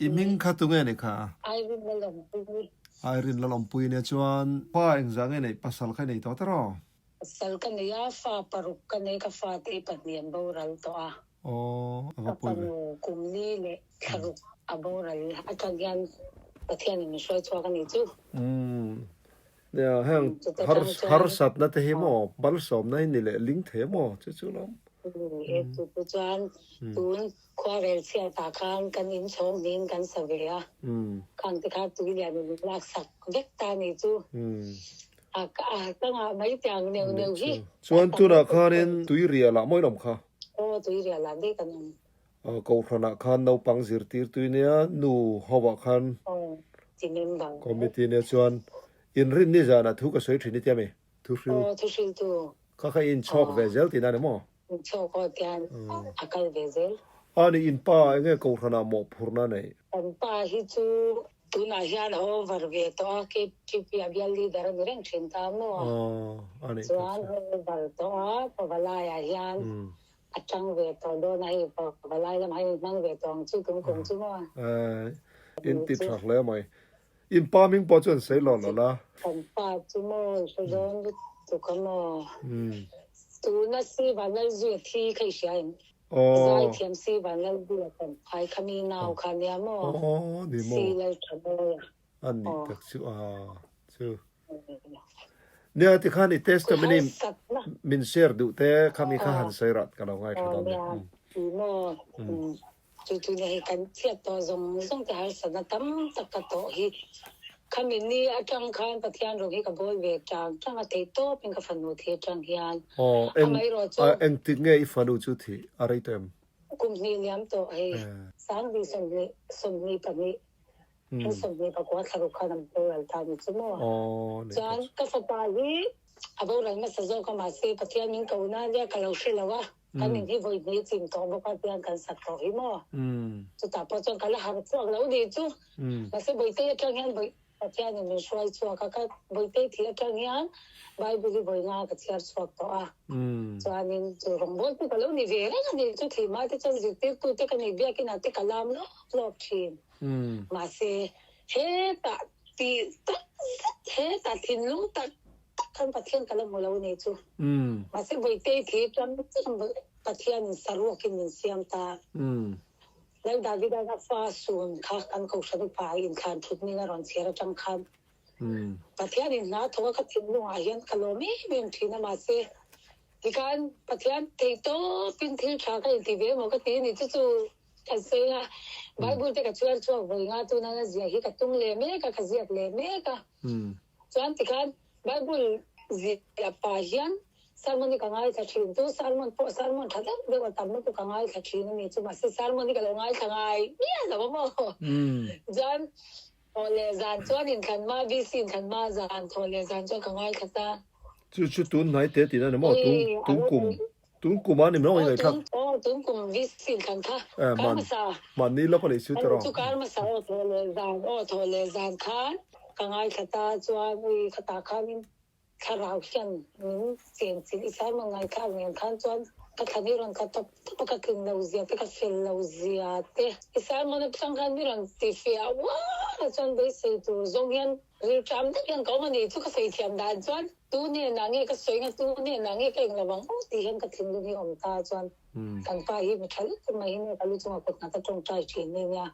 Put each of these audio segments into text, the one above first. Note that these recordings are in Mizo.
I hming kha tunge ni kha? Irene Lalawmpuii. Irene Lalawmpuii nia chuan fa engzah nge neih pasal kha i nei tawh tiraw? Pasal ka nei a, fa paruk ka nei, ka fate i pahnih an boral tawh a. Aw, a va Ka pawi ve. fanu kum li leh thlaruk a boral atang hian Pathianin min hruai chhuak a nih chu. Umm, nia heng Chuta har tang chuan harsatna te hi maw malsawmna hi ni leh ling thei maw chu chu lawm. Ni e, chu chu chuan tun khuarel chhiatah khan kan inchhawng hniin kan sa ve a, khang te kha tui lian in min laksak vek ta a nih chu. A ka ngah mai tiang neuh neuh hi. Chuan tunah khanin tui rialah mawi lawm kha? Aw tui rialah daih kan awm. Kohhranah khan naupang zirtirtu nia nu hovah khan Chi member. Committee nia chuan inrin ni zanah thu ka sawi thin i tia mi? Thu hril. Aw thu hriltu. Kha kha i inchhawk ve zel tihna ni maw? Inchhawk aw tian a kal ve zel. A ni inpa enge kohhranah mawhphurhna neih? Kan pa hi chu Tunah hian a over ve tawh a, KTP a bial leader a ni reng thin ta maw? Chuan a over tawh a, Pavalaiah hian a tang ve tawh dawn a, hei Pavalai lamah hian inhmang ve tawh ang chu tum kum chu maw? In ti tha hle mai. In pa hming pawh chuan sawi lawh lawh la. Kan pa chu maw i hre dawn lutuk a maw? Tuna Siva Lalzuia thi kha i hria em? Zaithiam si Vanlalbula kan phai kha mi nau kha nia maw? Si Lalthamawi a. A nih tak chu a chu. Nia tikhan i testimony min share duh te kha mi kha han sawi rat ka lo ngaithla dawn nia. Ti maw chu chu nia hei kan chhiat tawh zawng zawng te harsatna tam tak ka tawh hi khami ni atang khan Pathian rawng hi ka bawl ve tang tang a theih tawp in ka fanu thi atang hian. Aw, eng, a, engtik nge i fanu chu thih a rei tawh em? Kum hnih liam tawh hei, Sangli sawmhnih, 22, hei 24 thla ruk khan a boral ta ni chu maw? Chuan ka fapa hi a boral hmasa zawk a, mahse Pathian min ko na nia ka lo hre lo a, kan in hi vawi hnih chim tawh bawk a tiang kan sak tawh hi maw? Chutah pawh chuan ka la harh chhuak lo ni chu, mahse Bawihte atang hian vawi Pathianin min hruai chhuak a, ka Bawihte thih atang hian Bible hi vawi nga ka chhiar chhuak tawh a. Chuanin chu rawngbawltu ka lo ni ve reng a ni chu thih hma te chuan zirtirtute ka nei biakinah te ka lam lawp lawp thin. Mahse hetah tih tak zet hetah thinlung tak tak khan Pathian ka la hmu lo a ni chu. Mahse Bawihte thih atang chuan Pathianin saruakin min siam ta. Lal Davida'n a fa sun kha kan kohhran upa ah inthlan thut nin a rawn chhiar atang khan Pathianin hna thawk a ka thinlungah hian ka lawm em em thin a mahse tikhan Pathian theih tawpin thil tha ka inti ve emaw ka ti a ni chu chu kan sawi a Bible te ka chhiar chhuak vawi nga tuna na ziah hi ka tum leh mek a ka ziak leh mek a chuan tikhan Bible ziah pah hian Sermon hi ka ngaithla thin chu sermon pawh sermon tha deuh deuh a tam lutuk ka ngaithla thin a ni chu mahse sermon hi ka lo ngaithla ngai miah lo a maw chuan thawh leh zan chuan inthlan hma VC inthlan hma zan thawh leh zan chuan ka ngaithla ta. Chu chu tun hnai te tih na ni maw tun tun kum tun kum a ni maw i ngaihthlak. Aw tun kum VC inthlan kha kar hmasa. Mahni lawk a nih chu tawh. Chu kar hmasa aw thawh leh zan aw thawh leh zan khan ka ngaithla ta chuan ui khatah khanin Thlarau hian min chen chin i sermon ngaithla ang nen khan chuan ka thlan hi rawn tla tawp tawp a, ka tlin lo zia te, ka fel lo zia te i sermon atang khan mi rawn ti fiah uar a chuan beisei tur zawng hian rilṭam deuh hian ka awm a ni chu ka sawi thiam dan chuan tu hnenah nge ka sawi nga tu hnenah nge ka englo ang aw tih hian ka thinlung hi a awm ta chuan kan pa hi mi ṭha lutuk mai hi nge ka lu chungah kut nghat a ṭawngṭai ṭhin ni nia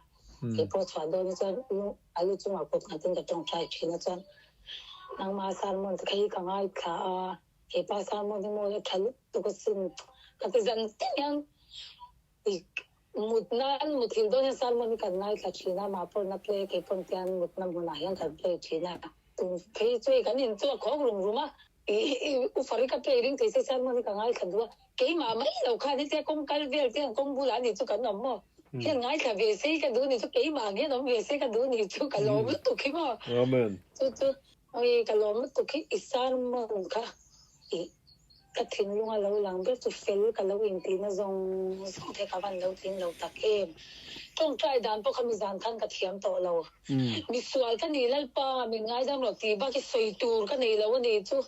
keipawh chhuah dawn hi chuan a lu chungah kut nghatin ka ṭawngṭai ṭhin a chuan Nangmah sermon te kha hi ka ngaithla a, hepa sermon hi mawi a tha lutuk asin. Ka ti zan tin hian i mut nan muthilh dawn hian sermon hi kan ngaithla thin a, mah pawh na play kei pawn tian mutna hmunah hian kan play thin a. Tum phei chu hei kan inchu a khawk rum rum a, i u Fari ka play ring thei se sermon hi ka ngaithla duh a, keimah mai lo khan hetia kawng kal vel te hian kawng bulah a nih chu kan awm maw? Hian ngaithla ve se ka duh ni chu keimah ang hian awm ve se ka duh ni chu ka lawm lutuk hi maw. Amen. Chu chu oi ka lawm lutuk hi i sermon kha i ka thinlung a lo lang ber chu fel ka lo intihna zawng zawng te ka van lo tling lo tak em. Tawngtai dan pawh kha mizan khan ka thiam tawh lo. Misual ka ni Lalpa min ngaidam rawh tih bak hi sawi tur ka nei lo a ni chu.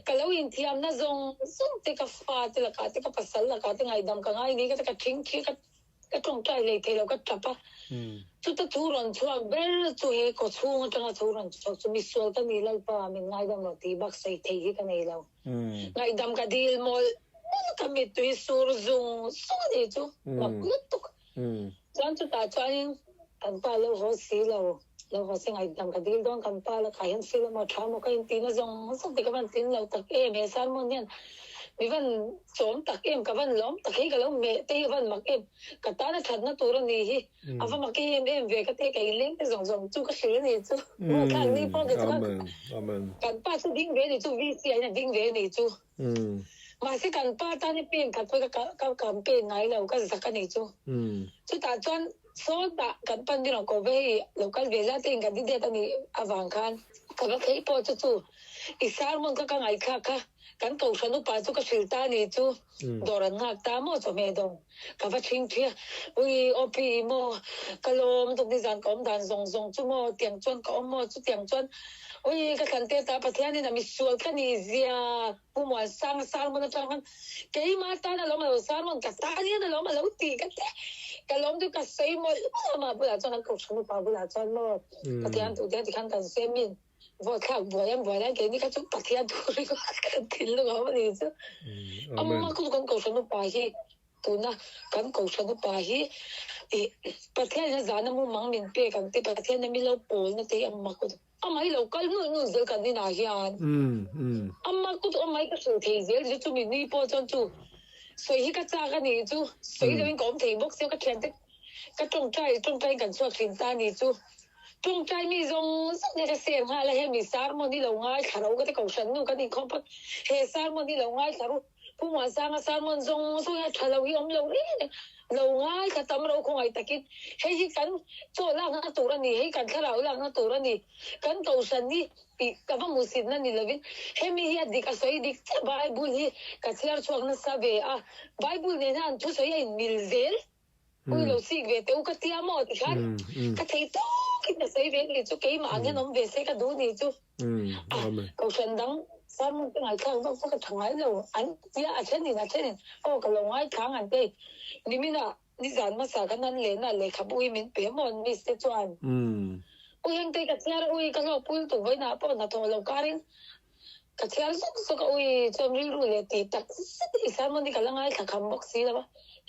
Ka lo inthiamna zawng zawng te ka fa te lakah te ka pasal lakah te ngaihdam ka ngai ni ka ti ka thing khi ka ka tawngtai lei thei lo ka tap a. Chuta thu rawn chhuak ber chu he kaw chhung atanga thu rawn chhuak chu misual ka ni Lalpa min ngaidam rawh tih bak sawi theih hi ka nei lo. Ngaihdam ka dil mawlh mawlh ka mittui sur zung zung a nih chu mak lutuk. Chuan chutah chuanin kan pa lo haw si lo, lo haw se ngaihdam ka dil dawn kan pa lakah hian feel emaw tha emaw ka intihna zawng zawng te ka van tlin lo tak em he sermon hian mi van chawm tak em ka van lawm tak hei ka lo meh te hi a van mak em ka tana thatna tur a nih hi a va mak em em ve ka te ka inleng te zawng zawng chu ka hrilh a nih chu ruahthlak ni pawh kei chu kan pa chu ding ve a nih chu VC ah hian a ding ve a nih chu. Mahse kan pa tan i pen khat pawh ka ka campaign ngai lo ka zak a nih chu. Chutah chuan sawtah kan pan ni rawh ko ve hei lo kal ve la te in candidate a nih avang khan ka va phei pawh chu chu i sermon kha ka ngaihthlak kha kan kohhran upa chu ka hrilh ta a nih chu dawr an nghak ta maw chawhmeh dawng ka va chhing thi a ui OP maw ka lawm tuk nizan ka awm dan zawng zawng chu maw tiang chuan ka awm maw chutiang chuan Ui, ka thlan te ta Pathianin a misual ka ni zia Pu Muansanga sermon atang khan keimah tan a lawm a lo sermon ka tan hian a lawm a lo tih ka ti ka lawm chu ka sawi mawlh mawlh a mah bulah chuan kan kohhran upa bulah chuan maw Pathian duh te tikhan kan sawi min vote thlak buai an buai lai keini kha chu Pathian thu ringawt kan thinlung a awm a nih chu amma khu kan kohhran upa hi Tuna kan Kohhran upa hi ih Pathian in zana mumang min pek ang te Pathian a milo pawlna te hi a mak lutuk. Amah hi lo kal nulh nulh zel kan inah hian a mak lutuk amah hi ka hrilh thei zel chu chumi ni pawh chuan chu sawi hi ka chak a nih chu sawi loin ka awm thei bawk sia ka thiante ka tawngtai tawngtaiin kan chhuak thin ta a nih chu tawngtai mi zawng zawng hi ka share nghal a hemi sermon hi lo ngaithla ro ka ti Kohhran nu kan inkhawm phawt he sermon hi lo ngaithla ru. Pu Muansanga sermon zawng zawng hi a tha lo hi awm lo reng reng lo ngaithla tam ro khawngaih takin hei hi kan chaw lakna tur a ni hei kan thlarau lakna tur a ni kan kohhran hi tih ka va hmuhsitna ni lovin hemi hi a dik a sawi dik chiah Bible hi ka chhiar chhuak nasa ve a Bible nen hian an thusawi a inmil zel. Ui lo chik ve teh u ka tia maw tikhan ka thei tawkin ka sawi ve nih chu keimah ang hian awm ve se ka duh nih chu a kohhran dang sermon te ngaithlak vak vak a tha ngai lo an tia a thenin a thenin aw ka lo ngaithla ang an ti niminah nizan hmasa khan an lehna lehkhabu hi min pe maw miss te chuan ui hengte ka chhiar a ui ka hlawk pui lutuk vawiinah pawh hnathawh lo karin Ka chhiar zawk zawk a, ui chuan rilru leh tih tak zet i sermon hi ka la ngaithla kham bawk si lo a,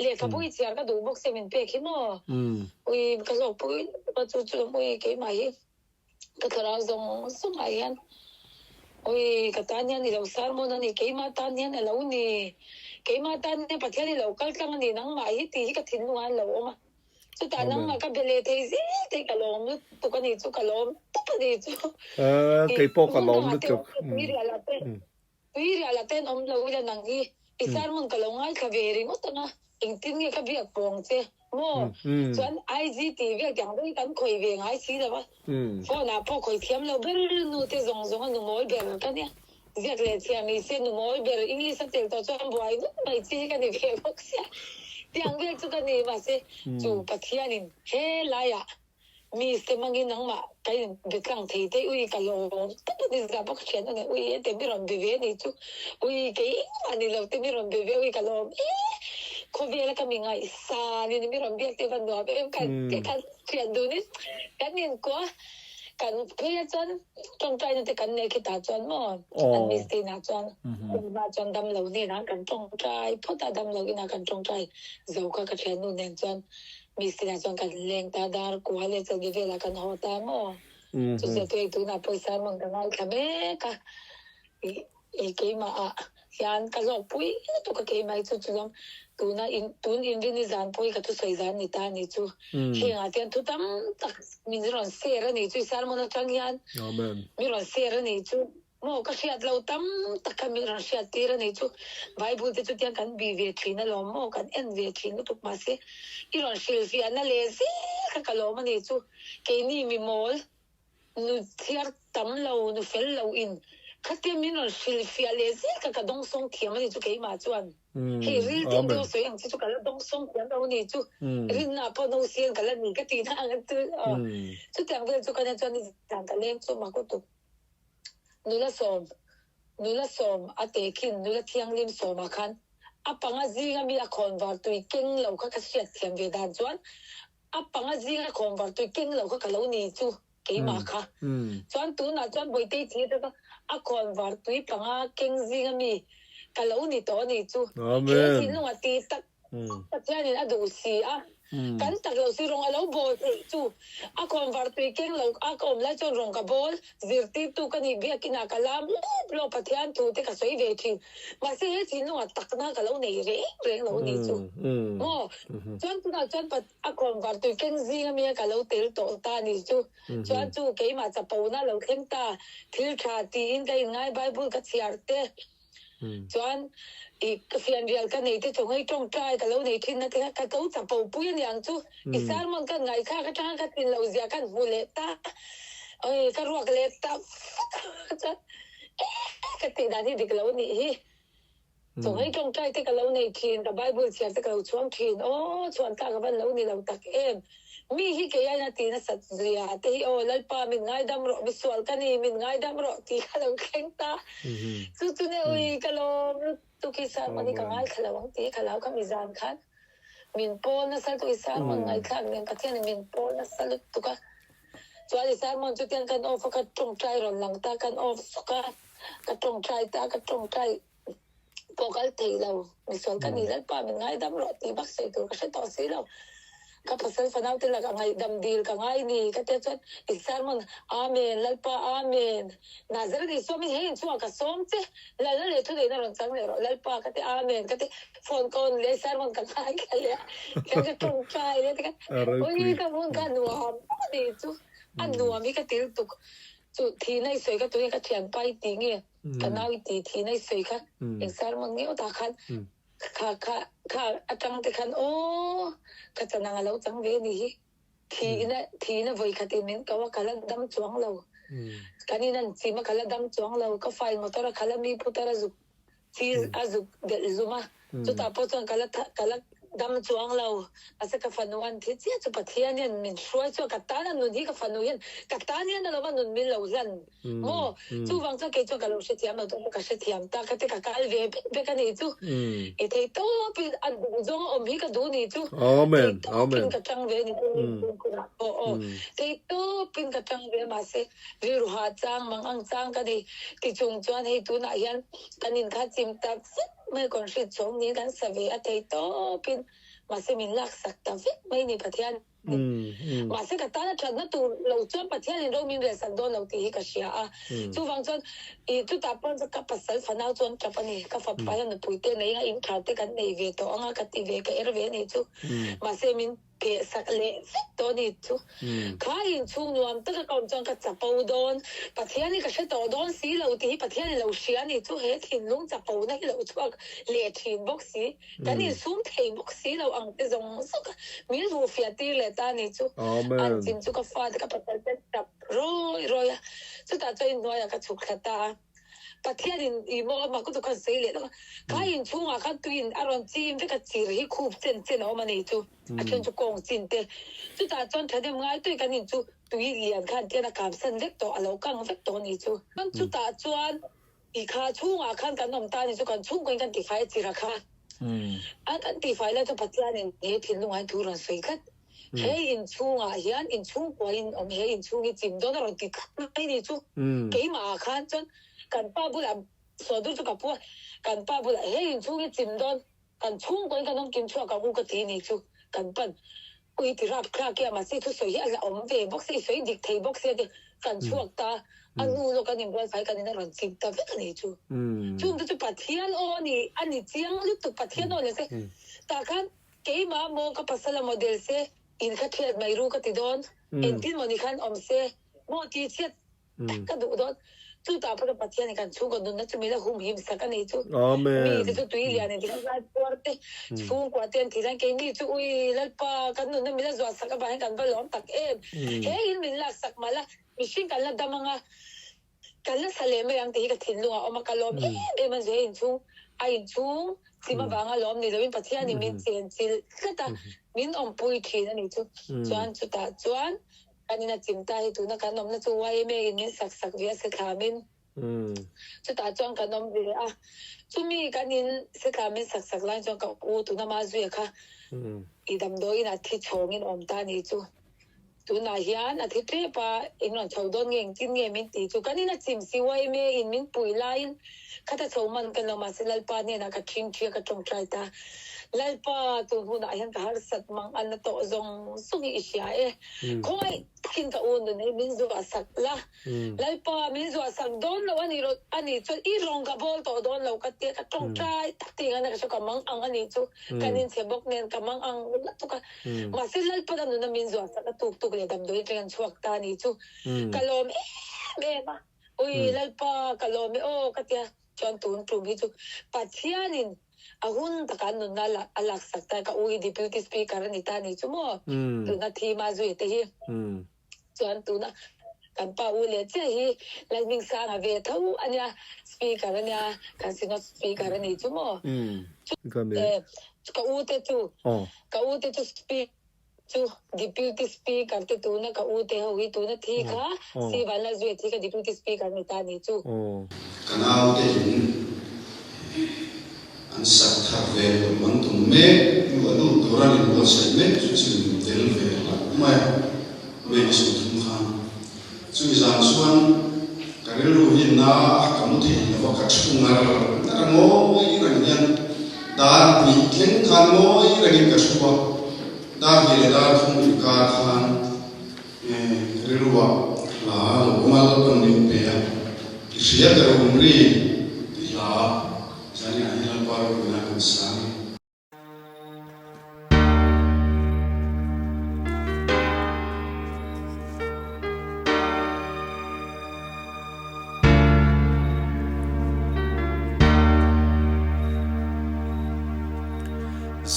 lehkhabu i chhiar ka duh bawk sia min pek hi maw? Ui ka hlawkpui lutuk a chu chu ui keimah hi ka thlarau zawng zawng ah hian ui ka tan hian i lo sermon a ni, keimah tan hian a lo ni, keimah tan hian Pathian i lo kal tlang a ni nangmah hi tih hi ka thinlung ah an lo awm a. Chutah nangmah ka be leh thei zel thei ka lawm lutuk a nih chu ka lawm tawp a nih chu. Kei pawh ka lawm lutuk. Tui rial ah ten awm lo ila nang hi i sermon ka lo ngaithla ve ringawt ang a engtin nge ka biak pawng che maw chuan IG tih vel tiang daih kan khawih ve ngai si lo a phone ah pawh khawih thiam lo ber nu te zawng zawng a nu mawl ber ka nia ziak leh chhiar ni se nu mawl ber English a tel tawh chuan buai vek mai chi hi ka ni ve bawk sia tiang vel chu ka ni mahse chu Pathianin he laiah mi se hmangin nangmah ka in be tlang thei te ui ka lawm tawp a ni zah bawk thian a ni ui hete mi rawn be ve ni chu ui kei engmah ni lo te mi rawn be ve ui ka lawm e khawvela ka mi ngaihsan in mi rawn biak te va nuam em ka ka thian dunin kan inkuah. Kan phei ah chuan tawngtaina te kan nei khitah chuan maw an mistake ah chuan ah chuan damlo hnenah kan tawngtai phawt a damlo inah kan tawngtai zo kha ka thiannu nen chuan mistake ah chuan kan leng ta dar kua leh chawlhni velah kan haw ta maw chu zia chu hei tunah pawisa rawn ka ngaithla mek a I keimah ah hian ka hlawk pui lutuk a keimah hi chu chuan tuna in tun inrini zan pawh hi ka thusawi zan ni ta ni chu heng ah te hian thu tam tak min rawn share a ni chu i sermon atang hian mi rawn share a ni chu maw ka hriat lo tam tak kha min rawn hriat tir a ni chu bible te chu tiang kan bih ve thin alawm maw kan en ve thin lutuk mahse i rawn hrilhfiahna leh zel kha ka lawm a ni chu keini mi mawl Nu chhiar tam lo, nu fel lo in khatia min rawn hrilhfiah leh zel kha ka dawngsawng thiam a ni chu keimah chuan. Hei ril deuh deuh sawi ang chi chu ka la dawngsawng thiam lo a ni chu. Rinna pawh no sian ka la ni ka tih na ang chu aw. Chutiang vel chu ka nia chuan nizan ka leng chu mak lutuk. Nula sawm, nula sawm a tehkhin nula thianghlim sawmah khan a panga zinga mi a khawnvar tui keng lo kha ka hriat thiam ve dan chuan. A panga zinga khawnvar tui keng lo kha ka lo ni chu keimah kha. Chuan tunah chuan Bawitei thi te kha a khawnvar tui panga keng zinga mi ka lo ni tawh a ni chu. He thinlunga ti tak Pathianin a duh si a, kan tak lo si rawng a lo bawl theih chu. A khawnvar tui keng lo a ka awm lai chuan rawng ka bawl, zirtirtu ka nih biakinah ka lam lawp lawp Pathian thu te ka sawi ve thin. Mahse he thinlunga takna ka lo nei reng reng lo a ni chu. Maw? Chuan tunah chuan a khawnvar tui keng zing ami a ka lo tel tawh ta a ni chu. Chuan chu keimah chapona lo thleng ta, thil tha tiin ka inngai Bible ka chhiar te. Chuan i ka fianrial ka nei te chu ngei tawngtai ka lo nei thin na te kha ka lo chapo pui a niang chu. I sermon kan ngaihthlak atanga ka tlin loh zia kan hmu leh ta. Oi ka ruak leh ta fak a chuan eh ka tih dan hi dik lo nih hi. Chu ngei tawngtai te ka lo nei thin, ka Bible chhiar te ka lo chhuang thin. Aw chhuan tlak a van lo ni lo tak em. Mi hi kei aina ti nasat zia te hi aw Lalpa min ngaidam rawh, misual ka ni min ngaidam rawh tih kha lo thleng ta. Chu chu ne ui ka lawm lutuk hi sermon hi ka ngaithla lo ang tih ka lau kha mi zan khan min pawl nasa lutuk i sermon ngaihthlak nen Pathian in min pawl nasa lutuk a. Chuan i sermon chu tiang kan off a ka tawngtai rawn lang ta kan off fak a ka tawngtai ta ka tawngtai pawh kal thei lo, misual ka ni Lalpa min ngaidam rawh tih bak sawi tur ka hre tawh si lo. Ka pasal fanau te lakah ngaihdam dil ka ngai ni ka tia chuan i sermon Amen Lalpa Amen Nazareth Isua min hei inchungah ka sawm che Lalna leh thuneihna rawn chang leh rawh Lalpa ka ti Amen ka ti phone ka on leh sermon ka ngaithla leh a tiang ka tawngtai leh tikhan ui ka hmun kha nuam a ni chu a nuam hi ka til tuk chu thihna i sawi kha tunge ka thianpa i tih nge Ka nau i ti thin a i sawi kha eng sermon ngeuh tah khan kha kha kha atang te khan aw ka chanang a lo chang ve a nih hi thihna thihna vawi khat in min ko a ka la dam chuang lo kan in an chim a ka la dam chuang lo ka file motor a khala mi putar a zuk chi a zuk delh zum a chutah pawh chuan ka la ka la Dam chuang lo, mahse ka fanu an thi chiah chu Pathian hian min hruai chuan ka tan a nun hi ka fanu hian ka tan hian alawm a nun min lo hlan maw? Chuvang chuan kei chuan ka lo hrethiam lo tawh ka hrethiam ta ka ti ka kal ve bek bek a nih chu i thei tawpin a duh zawng a awm hi ka duh nih chu thei tawpin ka tang ve a ni aw aw thei tawpin ka tang ve a mahse rilru hah chang mang ang chang ka nei ti chung chuan hei tunah hian kan inkha chim ta vek Mai kawn hrit chhawng niin kan sa ve a thei tawpin mahse min laksak ta vek mai ni Pathian in. Mahse ka tana thatna tur lo chuan Pathian in ro min relsak dawn lo tih hi ka hria a. Chuvang chuan ih chutah pawh chuan ka pasal fanau chuan tap a ni. Ka fapa hian nupui te nei anga inthar te kan nei ve tawh anga ka ti ve ka er ve a nih chu. Mahse min Pheh sak leh vek tawh a ni chu. Kha inchhung nuam taka ka awm chuan ka chapo dawn. Pathian hi ka hre tawh dawn si lo tih hi Pathian i lo hria a ni chu. He thinlung chapona hi lo chhuak leh thin bawk si. Kan insum thei bawk si lo ang te zawng zawk a min hmuh fiah tir leh ta a ni chu. An chim chu ka fate ka pasal te an tap rawi rawi a. Chutah chuan inhnuaiah ka chhuk thla ta a. Pathian in i maw amah ka duhkhan sawi leh lawk a, kha inchhungah khan tuiin a rawn chim vek a, chir hi khup chen chen a awm a ni chu, a then chu kawng chin te, chutah chuan thahnem ngai tui kan in chu tui lian khan tian a kamsan vek tawh, a lo kang vek tawh a ni chu. Chuan chutah chuan i kha chhungah khan kan awm ta a ni chu, kan chhungkaw in kan tifai a chir a kha, a kan tifai lai chuan Pathian in he thinlungah hian thu rawn sawi tlat. He inchhungah hian inchhungkua in awm he inchhung hi chim dawn a rawn ti tlat mai ni chu keimah ah khan chuan kan pa bulah Sawdur chu ka pu a, kan pa bulah he inchhung hi chim dawn kan chhungkua in kan awm kim chhuak ang u ka ti ni chu kan pan ui ti rap thlak i a mahse thusawi hi a la awm ve bawk sia i sawi dik thei bawk sia ti kan chhuak ta a nu lawk an inbual fai kan in a rawn chim ta vek a ni chu chung te chu Pathian aw a ni a ni chiang lutuk Pathian aw ni se tah khan Keimah maw ka pasal a model se in kha thiat mai ru ka ti dawn, engtin maw ni khan awm se maw tih chhiat tak ka duh dawn. Chutah pawh Pathian in kan chhungkaw nunna chu min la humhim sak a ni chu. Mi te chu tui lian in tikhan lai puar te chhungkua te an tih hian keini chu ui Lalpa kan nunna min la zuah sak avang hian kan va lawm tak em. He in min lak sak mah la mihring kan la dam anga Kan la sa leh mai ang tih hi ka thinlung ah awm a, ka lawm em em a, he inchhung a inchhung chim avanga lawm ni loin Pathianin min chen chilh tlat a, min awmpui thin a nih chu. Chuan chutah chuan kan in a chim ta hi tuna kan awmna chu yma in min sak sak ve a se thlamin. Chutah chuan kan awm ve a, chumi kan in setla min sak sak lai chuan ka u tuna Mazuia kha i damdawiin a thi chhawngin awm ta a nih chu. Tunah hian a thi tep a, in rawn chho dawn nge engtin nge min tih chu kan in a chim si yma in min puih laiin khata chho man ka lo mahse Lalpa hnenah ka ṭhingṭhi a ka ṭawngṭai ta. Lalpa tun hunah hian ka harsat mang a na tawh zawng zawng hi i hria e. Khawngaih takin ka u nun hi min zuah sak la. Lalpa min zuah sak dawn lo a nih rawh a nih chuan i rawng ka bawl tawh dawn lo ka tia ka tawngtai tak tih ngaina ka hria ka mang ang a nih chu kan inchhe bawk nen ka mang ang lutuk a mahse Lalpa na nuna min zuah sak a tuk tuk leh damdawi atang an chhuak ta a nih chu ka lawm em em a ui Lalpa ka lawm e aw ka tia chuan tun tum hi chu Pathianin a hun taka an nunna a laksak ta ka u hi Deputy Speaker a ni ta a nih chu maw tuna thi Mazuia te hi. Chuan tuna kan pa u leh chiah hi Lalhmingsanga ve tho a nia, Speaker a nia, kan Synod Speaker a nih chu maw? Ka u te chu, ka u te chu Speaker chu Deputy Speaker te tuna ka u te ho hi tuna thi kha Si Vanlalzuia thi kha Deputy Speaker a ni ta a nih chu. Ka naute in an sak thar ve tum an tum mek luah lut tur an inbuatsaih mek chu chim tel ve hlauh mai a, May ni 30 khan. Chumi zan chuan ka rilru hi na ka mu thei lo va, ka thu ngar ngar a, ngawi reng hian dar hnih thleng khan ngawi rengin ka thu a, dar hnih leh dar thum inkar khan ka rilruah hla lo awm a, Lalpan min pe a, i hria ka rum ri ti hla. Zaniah hi Lalpa ropuina kan sa a ni.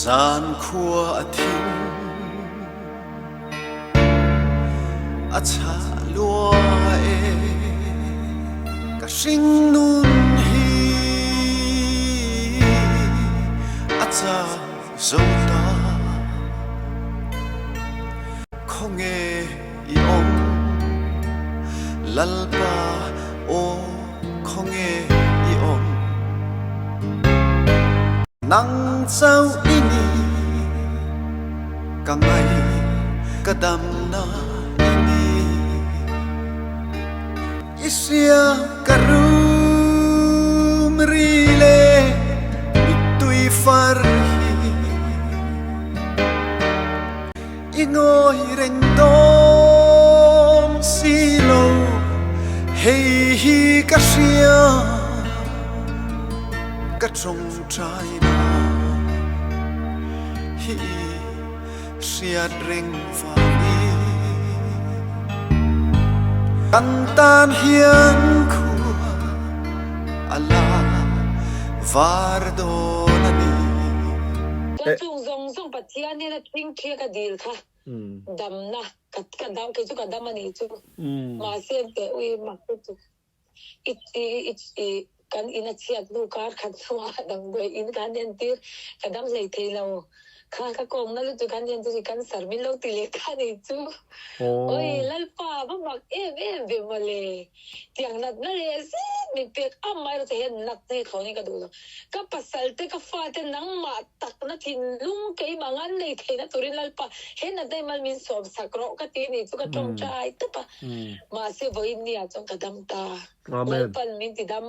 Zan khua a thim a chah lua e ka hringnun hi a cha zo ta khawnge i awm Lalpa aw khawnge i awm Nang chauh i ni ka ngai ka damna i ni I hria ka rum ri le mittui far hi I ngawi reng dawn si lo hei hi ka hria ka tawngtai na hi hriat reng vangin kan tan hian khua a la var dawn a ni. Chuan chung zawng zawng Pathian hian a thingthia ka dil kha damna ka dam kei chu ka dam a nih chu mahse teh ui mak lutuk i i i kan in a chhiat hnu kar khat chungah damdawi in kan entir ka dam hlei thei lo kha ka kawngna lutuk kan entir hi cancer min lo ti leh ta nih chu awi Lalpa va mak em em ve mawle tiang natna leh zet min pek amaherawhchu chu hian natna hi thlawnin ka duh lo ka pasal te ka fate nangmah takna thinlung keimah ngan nei theihna turin Lalpa he natna hi mal min sawm sak rawh ka ti nih chu ka tawngtai tawp a mahse vawiin ni ah chuan ka dam ta Lalpan min ti dam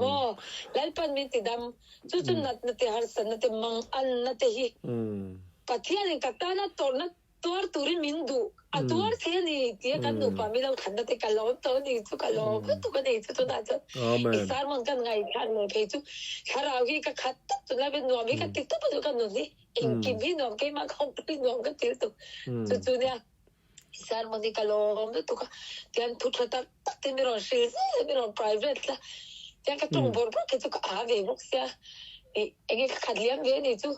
maw Lalpan min ti dam chu chu natna te harsatna te manganna te hi Pathianin ka tana tawrhna Tuar turin min duh a tuar thei a ni tia kan nupa mi lo thlanna te ka lawm tawh a ni chu ka lawm lutuk a ni chu tunah chuan i sermon kan ngaihthla leh phei chu thlarau hi ka khat tawp tunlai pawh nuam hi ka ti tawp a ni ka nun hi engkim hi nuam keimah ka awm pawh hi nuam ka ti lutuk chu chu nia i sermon hi ka lawm lutuk a tian thu tha tak tak te mi rawn hrilh zel a mi rawn private la tian ka tawng bawrh bawrh khi chu ka a ve bawk sia ih enge ka khat liam ve a ni chu.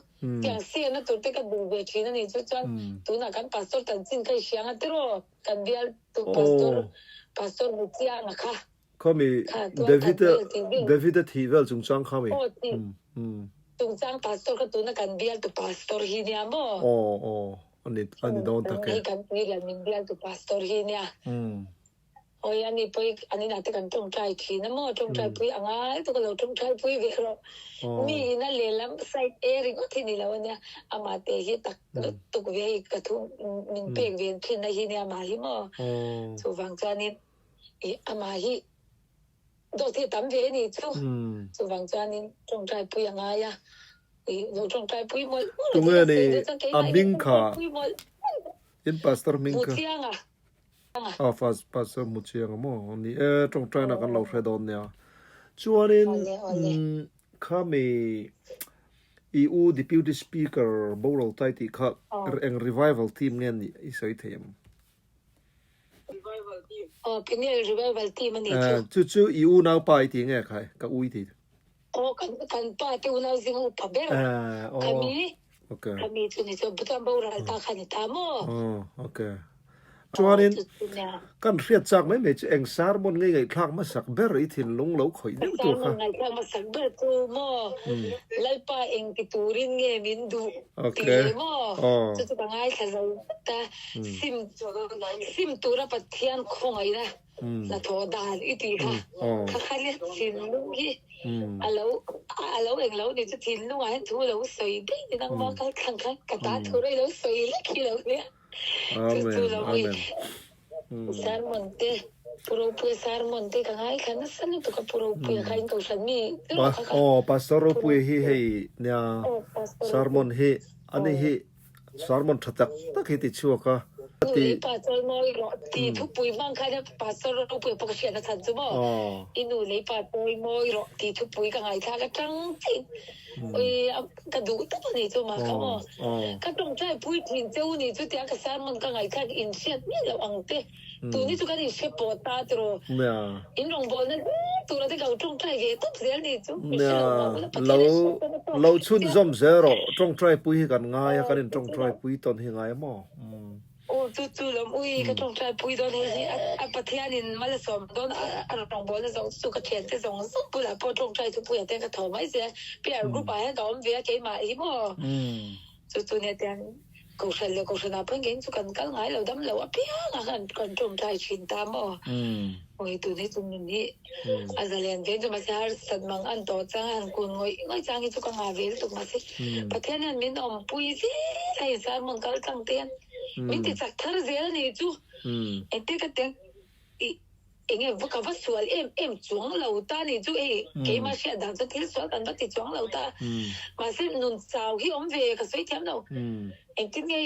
Tiang siamna tur te ka duh ve thin a nih chu chuan tunah kan pastor chanchin kha i hria anga tiraw kan bial tu pastor pastor Muchianga kha Khami David David a thih vel chungchang kha mi Aw thih chungchang pastor kha tuna kan bial tu pastor hi nia maw Aw aw ani ani dawn tak e Hei kan tuirial min bial tu pastor hi nia. Awi ani pawh an inah te kan tawngtai thin a maw tawngtai pui a ngai tuk a lo tawngtai pui ve rawh. Mi in a lehlam side A ringawt hi ni lo ania amah te hi tak lutuk ve hei ka thu min pek ve thin na hi nia amah hi maw. Chuvang chuanin ih amah hi dawt hi a tam ve a nih chu. Chuvang chuanin tawngtai pui a ngai a ih lo tawngtai pui mawlh mawlh Tunge ni a hming kha in pastor hming kha. Hmuchianga. A first pastor hmu chiang a maw? Ni e, tawngtaina kan lo hre dawn nia. Chuanin khami i u Deputy Speaker boral tai tih kha eng revival team nge nih i sawi thei em? Aw, Peniel revival team a nih chu. Chu chu i unaupa i ti nge khai? Ka u i ti. Aw, kan kan pa te unau zinga upa ber khami khami chu ni chuan chuan boral ta kha ni ta maw? Aw, ok. Chuanin kan hriat chak mai mai chu eng sermon ngei ngaihthlak hmasak ber i thinlung lo khawih deuh tur kha. Sermon ngaihthlak hmasak ber chu maw Lalpa eng ti turin nge min duh tih leh maw chu chu ka ngaithla zo vek a, sim sim tura Pathian khawngaihna hnathawh dan i tih kha kha kha nia thinlung hi a lo a lo eng lo ni chu thinlungah hian thu lo sawi daih ni nangmah kal thlang khan ka ta thu rei lo sawi lek hi lo nia chu chu lo ui sermon te Pu Ropuia sermon te ka ngaithla nasa lutuk a Pu Ropuia kha in kohhran mi Aw Pastor Ropuia hi hei nia sermon hi ani hi Sermon tha tak tak hi ti chhuak a. Nu lei pa chawl mawi rawh ti thupui hmang khan Pastor ropui pawh ka hriatna chhan chu maw i nu lei pa chawi mawi rawh ti thupui ka ngaithlak atang chiin ui ka duh tawp a ni chu mah kha maw ka tawngtai pui thin che u ni chu tia ka sermon ka ngaithlak in hriat miah loh ang te Tun hi chu kan inhre pawh ta tiraw. In rawngbawlna hle tura te ka lo tawngtai ve tawp zel ni chu. Min hre lo mah ula Pathian a hriat pawn a tawk. Lo chhunzawm zel rawh. Tawngtai pui hi kan ngai a, kan in tawngtai pui tawn hi ngai a maw? Aw chu chu lawm ui ka tawngtai pui dawn hei hi a Pathian in mal a sawm dawn a rawngbawlna zawng chu ka thiante zawng zawng bulah pawh tawngtai thupuiah te ka tho mai zel. PR group ah hian ka awm ve a keimah hi maw? Chu chu nia tiang Kohhran leh Kohhran ah pawhin keiin chu kan kal ngai lo dam lo apiang a kan kan tawngtai thin ta maw? Awi tun hi chu nun hi a zalen ve chu mahse harsat mang an tawh chang a han kun ngawih ngawih chang hi chu ka ngah ve lutuk mahse Pathian hian min awmpui zel a in sermon kal tlang te hian min ti chak thar zel a nih chu engtin ka tiang i Enge va ka va sual em em chuang lo ta ni chu hei keimah hriat dan chuan thil sual kan va ti chuang lo ta. Mahse nun chau hi awm ve ka sawi thiam lo. Engtin nge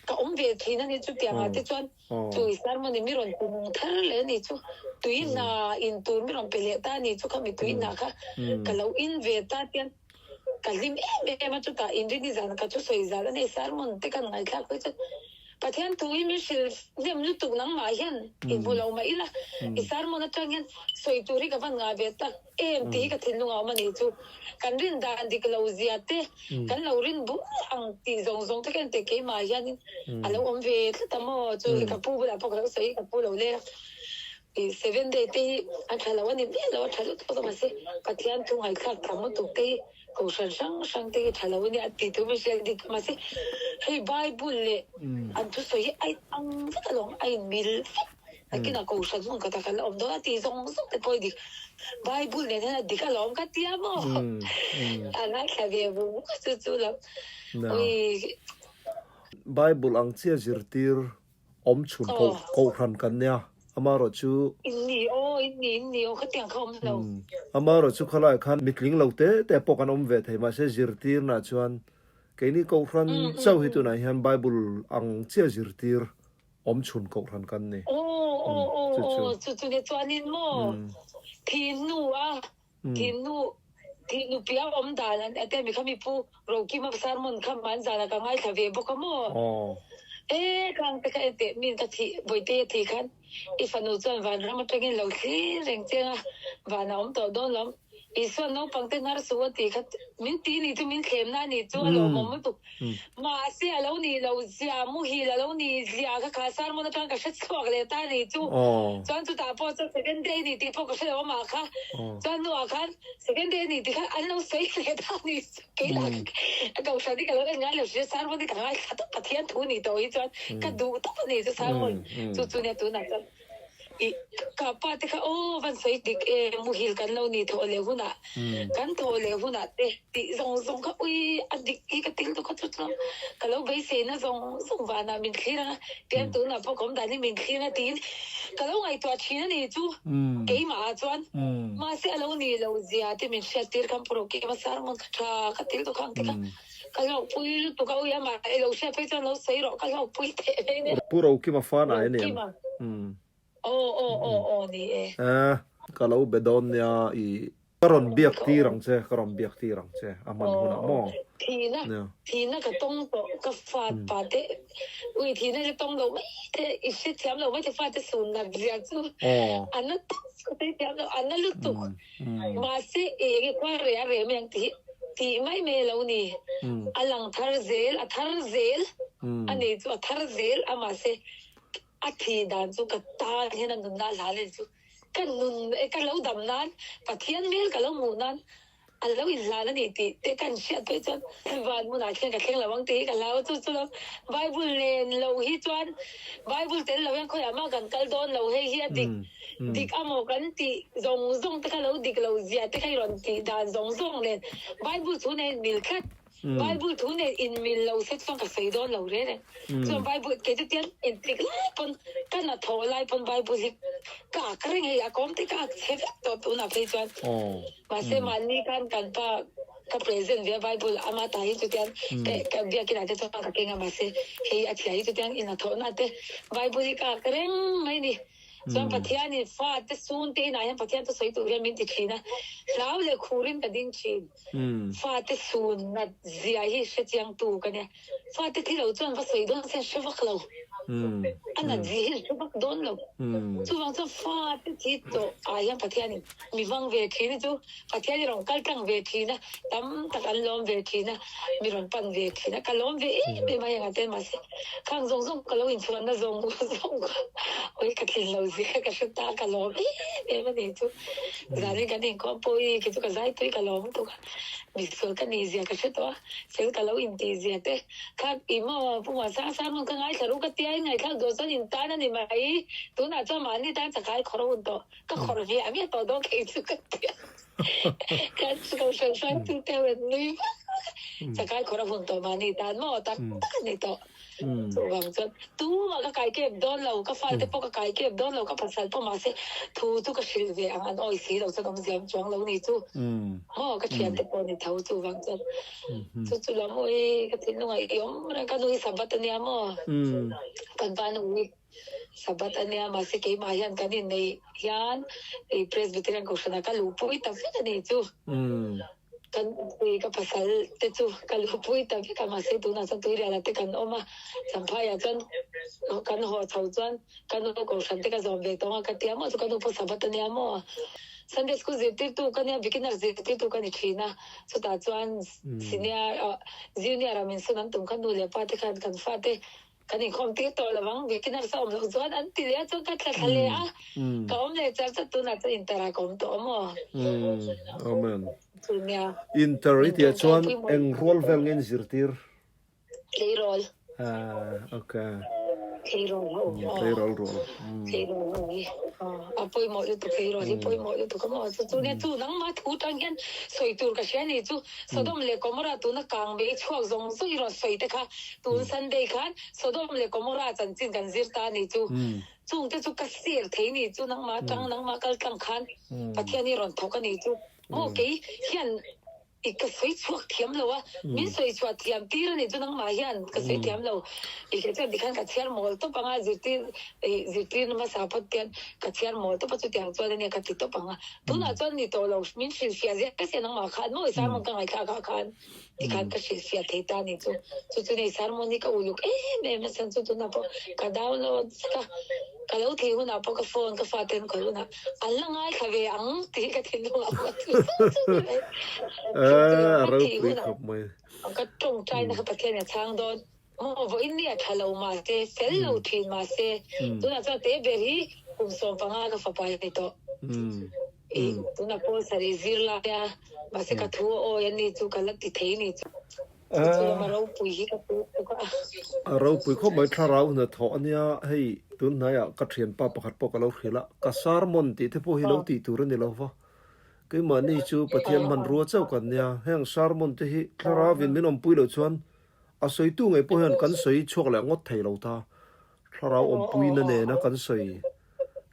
ka awm ve thin a ni chu tiang ah te chuan tui sermon in mi rawn ti nung thar leh a ni chu. Tui hna in tur mi rawn pe leh ta a ni chu khami tui hna kha ka lo in ve ta tian ka hlim em em a chutah inrini zan ka thu sawi zal a nei sermon te kan ngaihthlak phei chuan Pathian thu hi min hrilh hnem lutuk nangmah hian i hmu lo mah ila, i sermon atang hian sawi tur hi ka van ngah ve tak em tih hi ka thinlung a awm a nih chu. Kan rin dan dik lo zia te, kan lo rin bul ang tih zawng zawng te khan teh keimah hianin a lo awm ve tlat a maw chu ka pu bulah pawh ka lo sawi ka pu lo leng a. I seven day te hi a tha lo a ni miah lo a tha lutuk a mahse Pathian thu ngaihthlak tam lutuk te hi Kohhran hrang hrang te hi tha lo ania tih thu min hriat dik mahse hei Bible leh an thusawi hi a inang vek alawm a inmil vek nakinah Kohhran hmun khatah kan la awm dawn a tih zawng zawng te pawh hi dik Bible nen hian a dik alawm ka tia maw a ngaithla ve vung vung a chu chu lo ui. Bible ang chiah zirtir Awm chhun kohhran kan nia, amaherawh chu. In ni aw, in ni, in ni aw, khatiang kha awm lo. Amaherawh chu khawlaiah khan mitling lo te te pawh kan awm ve thei, mahse zirtirnaah chuan keini kohhran chauh hi tunah hian Bible ang chiah zirtir awm chhun kohhran kan ni. Aw, aw, aw, aw, chu chu nia chuanin maw thi hnu a Thinnu thinnu pia awm dan an ate mi kha mi pu Rokima sermon kha man zan ah ka ngaithla ve bawk a maw? E khang te kha en teh min ka thih Bawihte a thih khan i fanu chuan vanram atangin lo thlir reng cheng a van a awm tawh dawn lo Isuan naupang te hnar suh a tih kha min ti ni chu min thlem na ni chu a lawmawm lutuk mahse a lo nih lo zia muhil a lo nih zia kha kha sermon atang ka hre chhuak leh ta ni chu chuan chutah pawh chuan second day ni tih pawh ka hre lo amah kha chuan hnuah khan second day ni tih kha an lo sawi leh ta ni chu kei lah ka kohhran hi ka lo en ngai lo hria sermon hi ka ngaithla tawp Pathian thu ni tawh hi chuan ka duh tawp a ni chu sermon chu chu nia tunah chuan. I ka pa te kha aw van sawi dik e muhil kan lo ni thawh leh hunah kan thawh leh hunah te tih zawng zawng kha ui a dik hi ka til dawk a chu chuan ka lo beiseina zawng zawng vanah min thlir ang a pian tunah pawh ka awm dan hi min thlir ang a tiin ka lo ngaihtuah thin a ni chu keimah ah chuan mahse a lo nih loh zia te min hriat tir khan pawh rawh kima sermon kha tha ka til dawk ang te kha Ka hlauhpui lutuk a, ui amah i lo hriat phei chuan lo sawi rawh, ka hlauhpui teh mai nia. Pu Rokima fan ai aniang. Rokima. Aw aw aw aw ni e. Eh, ka lo be dawn nia i ka rawn biak tir ang che, ka rawn biak tir ang che a hman hunah maw? Thihna, thihna ka tawng tawh, ka fa pa te, ui thihna hi tawng lo mai te, i hrethiam lo mai te fate sun nat zia chu a na tak ka hrethiam lo, a na lutuk. Mahse, eng i khual reh a reh mai ang tih tih mai mai a lo ni. A lang thar zel, a thar zel a ni chu a thar zel a mahse a thih dan chu ka tan hian a nunna a hla leh chu ka nun ka lo dam nan Pathian hmel ka lo hmuh nan a lo inhlan a ni tih te kan hriat phei chuan van hmunah khian ka thleng lo ang tih hi ka hlau a chu chu lo Bible nen lo hi chuan Bible tel lo hian khawiah mah kan kal dawn lo hei hi a dik Dik a maw kan tih zawng zawng te kha lo dik lo zia te kha i rawn tih dan zawng zawng nen Bible thu nen inmil tlat. Bible thu nen inmil lo se chuan ka sawi dawn lo reng reng. Chuan Bible kei chu tiang intik lai pawn ka hnathawh lai pawn Bible hi ka ak reng hei a kawm te ka ak chhe vek tawh tunah phei chuan. Mahse mahni khan kan pa ka present ve a Bible ama ta hi chutiang ka biakinah te chuan ka keng a mahse hei a chhia hi chutiang inhnathawhna te Bible hi ka ak reng mai ni. Chuan Pathianin fate chhungte inah hian Pathian chu sawi tur hian min ti thin a, hlau leh khurin ka ding thin. Fate chhun nat zia hi hre chiangtu ka nia. Fate thi lo chuan va sawi dawn se hre vak lo. A nat zia hi hre vak dawn lo. Chuvang chuan fate thi tawh ah hian Pathianin mi hmang ve thin hi chu Pathian hi rawn kal tlang ve thin a, tam tak an lawm ve thin a, mi rawn pan ve thin a, ka lawm ve em em a heng ah te mahse khang zawng zawng ka lo inchhuanna zawng zawng kha awi ka tlin lo zia ka hre ta ka lawm em em a ni chu zanin kan inkhawm pawh hi kei chu ka zai tui ka lawm lutuk a, misual ka nih zia ka hre tawh a, fel ka lo intih zia te kha i maw Pu Muansang Sermon ka ngaithla ru ka tia in ngaihthlak duh chuan in tan a ni mai tunah chuan mahni tan chakai khawr a hun tawh. Ka khawrh hmiah hmiah tawh dawn kei chu ka tia. Ka ko hran hran tu te rawn nui vak vak a. Chakai khawrh a hun tawh mahni tan maw tak tak a ni tawh. Chuvang chuan tumah ka kai kep dawn lo, ka fate pawh ka kai kep dawn lo, ka pasal pawh mahse thu chu ka hrilh ve ang an awi si lo chuan awmzia awm chuang lo ni chu. Maw ka thiante pawh ni tho chuvang chuan chu chu lam ui ka thinlungah i awm reng ka nu hi Sabbath a nia maw kan pa nu hi. Sabbath a nia, mahse keimah hian kan inneih hian i Presbyterian Kohhranah ka luhpui ta vek a ni chu. Kan nupui ka pasal te chu ka luhpui ta vek a, mahse tunah chuan Tuirialah te kan awm a, Champhaiah chuan kan haw chho chuan ka nu Kohhran te ka zawm ve tawng a, ka ti a maw chu ka nu pawh Sabbath a nia maw. Sunday School zirtirtu ka nia, beginner zirtirtu ka ni thin a, chutah chuan senior junior ah min sawn an tum kha nu leh pa te khan kan fate Kan inkhawm tir tawh lo ang, beginner sa awm loh chuan an ti leh a, chuan ka thla thla leh a, ka awm leh char char tunah chuan inter ah ka awm tawh maw? Amen. Chu nia. Inter i tih ah chuan eng rual vel nge in zirtir? Tleirawl. Ah, okay. Tleirawl ho. Tleirawl rual. Tleirawl ho hi. A pawimawh lutuk tleirawl hi pawimawh lutuk a maw? Chu chu nia chu nangmah thu tang hian sawi tur ka hria ni chu. Sodom leh Gomorrah tuna kang mei chhuak zawng zawng i rawn sawi te kha tun Sunday khan Sodom leh Gomorrah chanchin kan zir ta a ni chu. Chung te chu ka share thei ni chu nangmah atang nangmah kal tlang khan Pathian i rawn thawk a ni chu. Maw kei hian i ka sawi chhuak thiam lo a, min sawi chhuah thiam tir a ni chu nangmah hian ka sawi thiam lo. I hre chuan tikhan ka chhiar mawl tawp ang a zirtir zirtirna hmasa phawt hian ka chhiar mawl tawp a chutiang chuan ania ka ti tawp ang a. Tunah chuan ni tawh lo, min hrilhfiah ziah sia nangmah khan maw i sermon ka ngaihthlak ah khan tikhan ka hrilhfiah thei ta ni chu. Chu chu nei sermon hi ka uluk em em a chhan chu tunah pawh ka download vek a, ka lo thei hunah pawh ka phone ka fate an khawih hunah an la ngaithla ve ang tih ka thinlung ah pawh a thu zung zung ni mai. Chu chu A ka thei ropui hunah khawp mai. ka tawngtaina kha Pathian in a chhang dawn. Maw vawiin ni a tha lo mahse, fel lo thin mahse, tunah chuan te ber hi kum 15 ka fapa a ni tawh. I tunah pawl sarih zir lai a, mahse ka thu a awi a ni chu ka la ti thei ni chu. Chu chu lama ropui hi ka puk bawk a. A ropui khawp mai thlarau hnathawh a nia, hei tun hnaiah ka thianpa pakhat pawh ka lo hrilh a, ka sermon tih te pawh hi lo tih tur a ni lo va, keimahni chu Pathian hmanrua chauh kan nia, heng sermon te hi thlarauvin min awmpui loh chuan a sawitu ngei pawh hian kan sawi chhuak leh ngawt thei lo ta. Thlarau awmpuina nena kan sawi,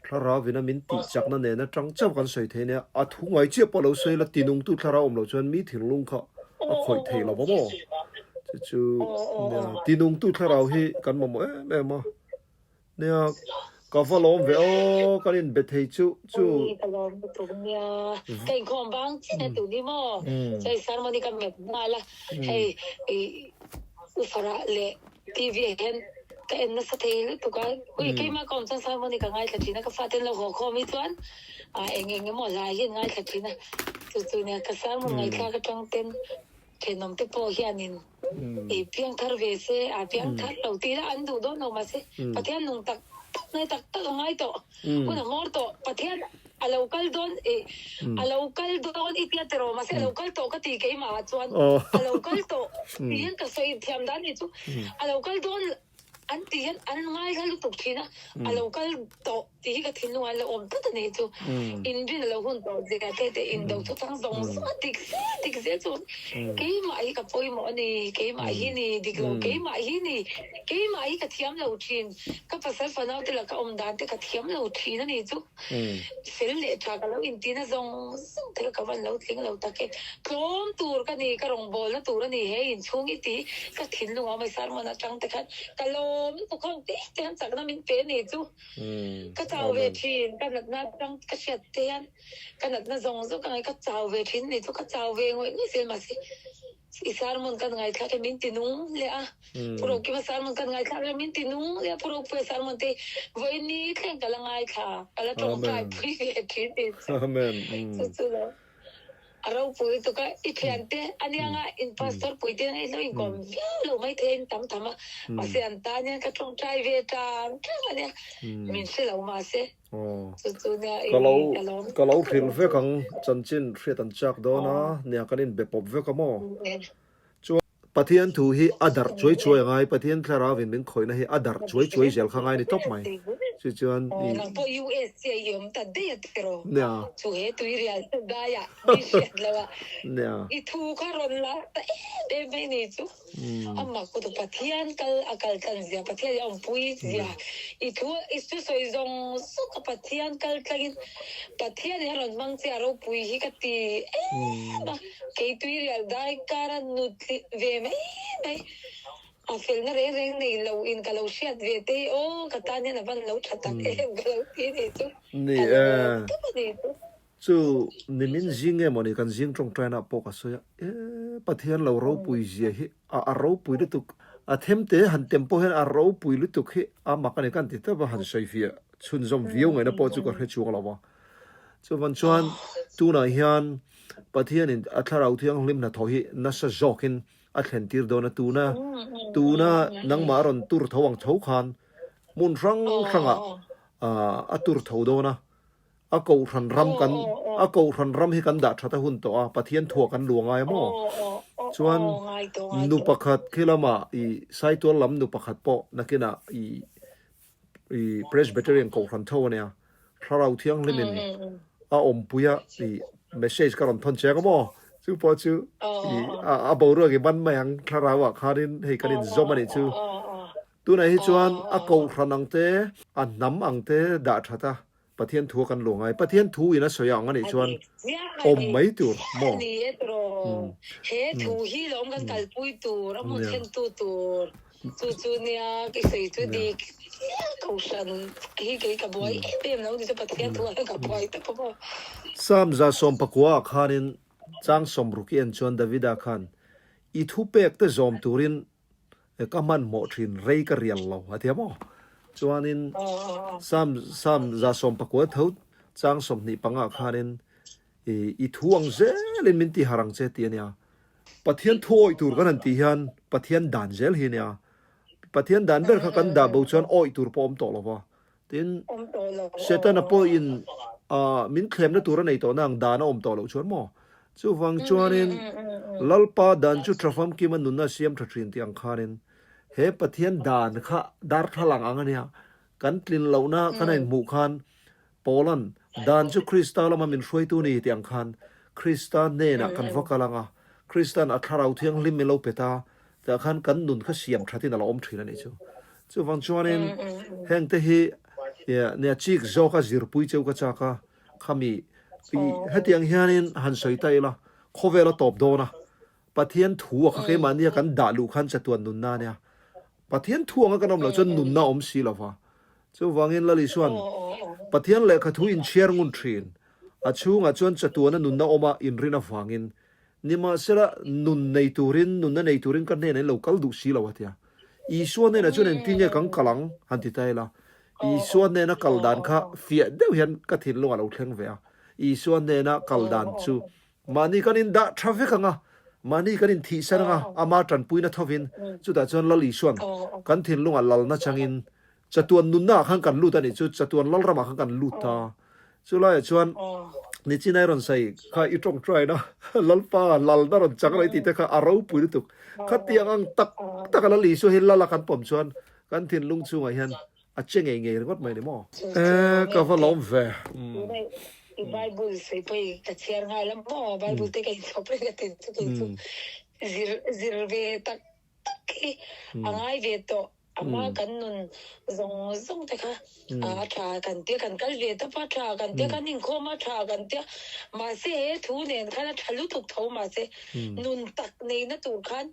Thlarauvina min tih chakna nena tang chauh kan sawi thei nia, a thu ngai chiah pawh lo sawi la, tinungtu thlarau awm loh chuan mi thinlung kha a khawih thei lo va maw? Chu chu nia, tinungtu thlarau hi kan mamawh em em a, nia ka va lawm ve aw, kan inbe thei chu chu. Awi ka lawm lutuk nia, ka inkhawm bang chiah nia tun hi maw, chuan sermon hi ka met nghal a, hei i ufarah leh TV ah hian ka en nasa thei lutuk a, ui keimah ka awm chuan Simon hi ka ngaithla thin a, ka fate an lo haw khawm hi chuan ah eng eng emaw hla hi an ngaithla thin a, chu chu nia ka Simon ngaihthlak atang ten thenawm te pawh hianin i piang thar ve se a piang thar lo tih la an duh dawn lo mahse Pathian nung tak tak ngai tak tak a ngai tawh hun a hmawr tawh Pathian A lo kal dawn i a lo kal dawn i tia tiraw mahse a lo kal tawh ka ti keimah ah chuan a lo kal tawh tih hian ka sawi thiam dan ni chu a lo kal dawn an tih hian an ngaithla lutuk thin a a lo kal tawh tih hi ka thinlung ah an lo awm tlat a nih chu inrin a lo hun tawh zia te te indo chu chang zawng zawng a dik zel dik zel chu keimah hi ka pawimawh a ni keimah hi ni dik lo keimah hi ni keimah hi ka thiam lo thin ka pasal fanau te laka awm dan te ka thiam lo thin a nih chu. Fel leh tha ka lo inti na zawng zawng te kha ka van lo tling lo tak e. Tlawm tur ka ni, ka rawngbawlna tur a ni he inchhung i ti ka thinlung a awm a, sermon atang te khan ka lawm lutuk ho te te hian chakna min pe a ni chu. Ka chau ve thin, ka natna atang ka hriat te hian ka natna zawng zawng ka ngaih ka chau ve thin a ni chu, ka chau ve ngawih ngawih zel mahse I sermon kan ngaithlak hi min ti nung leh a, Pu Rokima sermon kan ngaithlak hi min ti nung leh a, Pu Ropuia sermon te vawiin ni thleng ka la ngaithla, ka la tawngtai pui ve thin tih chu chu chu lo a ropui lutuk a, i thiante anianga in pastor pui te hi lo inkawm viau lo mai thei in tam tham a, mahse an tan hian ka tawngtai ve tang tang ania, min hre lo mahse. Ka lo ka lo hrilh vek ang chanchin hriat an chak dawn a nia kan inbe pawp vek a maw? Chuan Pathian thu hi a darh chuai chuai a ngai, Pathian thlarau in min khawihna hi a darh chuai chuai zel kha ngai ni tawp mai. Chu chuan i. Nia. Nia. Amah kut Pathian kal a kal tlan zia, Pathian i awmpui zia, i thu i thusawi zawng zawng a Pathian kal tlangin Pathian in a rawn hmang che a ropui hi ka ti em a, kei tui rial dai kara nutli ve mai mai a felna reng reng nei lo in ka lo hriat ve te hi aw ka tan hian a van lo tha tak em ka lo ti ni chu ka lawm tawp a ni chu. Chu nimin zing nge mawni kan zing tawngtaina pawh ka sawi a, e Pathian lo ropui zia hi a a ropui lutuk, a themte han tem pawh hian a ropui lutuk hi a mak a ni kan ti tawp a, han sawi fiah chhunzawm viau ngaihna pawh chu ka hre chuang lo va. Chuvan chuan tunah hian Pathianin a thlarau thianghlim hnathawh hi nasa zawkin a thlen tir dawn a, tuna tuna nangmah a rawn tur tho ang tho khan hmun hrang hrangah a tur tho dawn a, A kohhran ram kan a kohhran ram hi kan dah that a hun tawh a, Pathian thuah kan luah ngai a maw? Chuan nu pakhat khi lamah i Saitual lam nu pakhat pawh nakinah i i Presbyterian kohhran tho a nia, Thlarau Thianghlimin a awmpui a i message ka rawn thawn cheng a maw? Chu pawh chu i a boruak i ban mai ang Thlarauah khanin hei kan inzawm a nih chu. Tunah hi chuan a kohhran ang te, a hnam ang te dah that a, Pathian thu a kan luah ngai. Pathian thu in a sawi ang a nih chuan awm mai tur maw? Ni e tiraw? He thu hi lawm kan kalpui tur, a hmun thlentu tur chu chu nia ka sawi chu dik kohhran hi kei ka buai em em lo ni chu Pathian thu ah hian ka buai tawp a maw? Psalm 110 ah khanin chang sawmruk i en chuan Davida khan i thupek te zawm turin Ka hmanhmawh thin rei ka rial lo a ti a maw? Chuanin Psalm Psalm 110 tho chang 25 khanin i i thu ang zelin min ti harh ang che tih a nia. Pathian thu awih tur kan han tih hian Pathian dan zel hi a nia. Pathian dan ber kha kan dah bo chuan awih tur pawh a awm tawh lo va. Tin, Setana pawhin min thlemna tur a nei tawh na ang dan a awm tawh loh chuan maw? Chuvang chuanin Lalpa dan chu tha famkima nunna siam tha thin tih ang khanin he Pathian dan kha darthlalang ang a nia. Kan tlin lohna kan a inhmuh khan Paula'n dan chu Krista lama min hruaitu ni tih ang khan Krista hnenah kan va kal ang a, Krista'n a Thlarau Thianghlim min lo pe ta tah khan kan nun kha siam thatin a lo awm thin a nih chu. Chuvang chuanin hengte hi nia chik zawka zirpui cheu ka chak a, Khami i hetiang hianin han sawi ta ila, khawvel a tawp dawn a, Pathian thu a kha keimahnia kan dah luh khan chatuan nunna a nia. Pathian thu anga kan awm loh chuan nunna a awm si lo va. Chuvangin Lal Isua'n Pathian lehkha thu inchhiar ngun thin, a chhungah chuan chatuana nunna awma inrin avangin Nimahsela, nun nei turin, nunna nei turin ka hnenah in lo kal duh si lo a ti a. Isua hnenah chuan engtin nge kan kal ang? han ti ta ila. Isua hnena kal dan kha fiah deuh hian ka thinlung a lo thleng ve a. Isua hnena kal dan chu mahni kan indah tha vek ang a, mahni kan inthihsan ang a, ama tanpuina thovin chutah chuan Lal Isua'n kan thinlungah lalna changin Chatuan nunna ah khan kan lut a nih chu, chatuan lalram ah khan kan lut ta. Chu laiah chuan Nichinai rawn sawi kha i tawngtai na Lalpa lalna rawn chang lo i tih te kha a ropui lutuk. Khatiang ang tak tak a Lal Isua hi lal a kan pawm chuan kan thinlung chungah hian a che ngei ngei ringawt mai ni maw? E ka va lawm ve. I Bible sawi pawh i ka chhiar nghal a maw? Bible te ka inchhawp reng a ti chu kei chu zir zir ve tak tak hi a ngai ve tawh. Ama kan nun zawng zawng te kha a tha kan tia kan kal ve tawp a tha kan tia kan inkhawm a tha kan tia mahse he thu nen khan a tha lutuk tho mahse nun tak neihna tur khan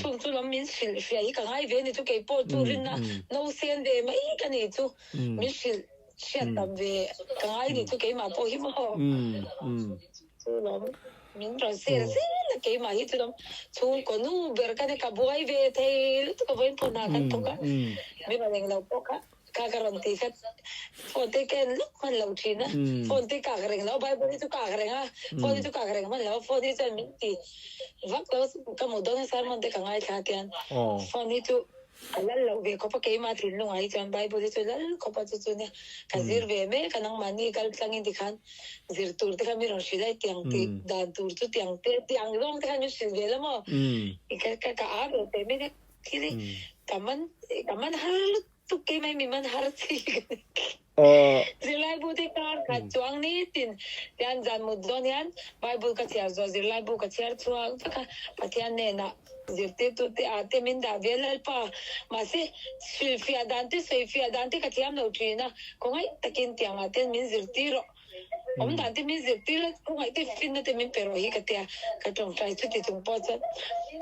chung chu lam min hrilh hriah hi ka ngai ve ni chu keipawh chu rinna no sen ve mai ka ni chu min hrilh hriat tam ve ka ngai ni chu keimah pawh hi maw. Chu lawm min rawn sel zel a keimah hi chu lawm chhungkaw nu ber ka ni ka buai ve thei lutuk a vawiin phone ah kan thawk a mi rawn englo pawh kha kha ka rawn ti kha phone te ka en lawk hman lo thin a phone te kak reng lo bible hi chu kak reng a phone hi chu kak reng hman lo phone hi chuan min ti vak lo ka hmuh dawn a sermon te ka ngaithla tian phone hi chu A lal loh ve khawp a, keimah thinlungah hi chuan Bible hi chu lal khawp a chu chu nia ka zir ve mek a, nangmahni kal tlangin tikhan zir tur te khan mi rawn hrilh a, tiang tih dan tur chu tiang te tiang zawng te khan min hrilh ve la maw? Ka ka ka a ve teh mai nia thil hi ka man ka man har lutuk keimah hi mi man har chi ka ni. Zirlaibu te kar khat chuang nitin tian zan mut dawn hian Bible ka chhiar zawh zirlaibu ka chhiar chhuak vek a, Pathian hnenah zirtirtu te ah te min dah ve Lalpa mahse hrilhfiah dan te sawifiah dan te ka thiam lo thin a, khawngaih takin tiang ah ten min zirtir rawh. Awm dan te min zirtir a, khawngaih te finna te min pe rawh hi ka tia, ka tawngtai chuti chung pawh chuan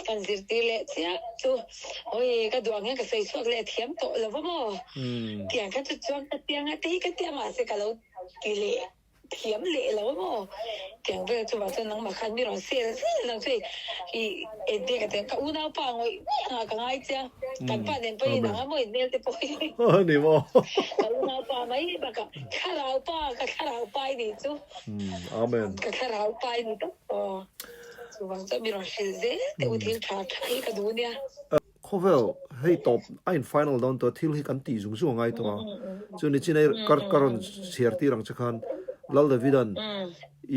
kan zirtir leh chiah chu awi ka duh ang hian ka sawi chhuak leh thiam tawh lo va maw? Tiang kha chu chuan ka tia nga te hi ka tia mahse ka lo ti leh thiam leh lo a maw? Tiang vel chuvah chuan nangmah khan mi rawn sel zel ang chu hei i engte ka tia ka unaupa ngawih ngawih angah ka ngai chiang kan pa nen pawhin ang a maw in hmel te pawh hi ka unaupa mai bakah Thlarau pa, ka thlarau pa i nih chu. Amen. Ka thlarau pa i ni tawp aw. Chuvang chuan mi rawn hrilh zel teh u thil tha tha hi ka duh nia. Khawvel hei tawp a in final dawn tawh thil hi kan tih zung zung a ngai tawh a. Chu ni chin ei kar ka rawn chhiar tir ang che khan Lal Davida'n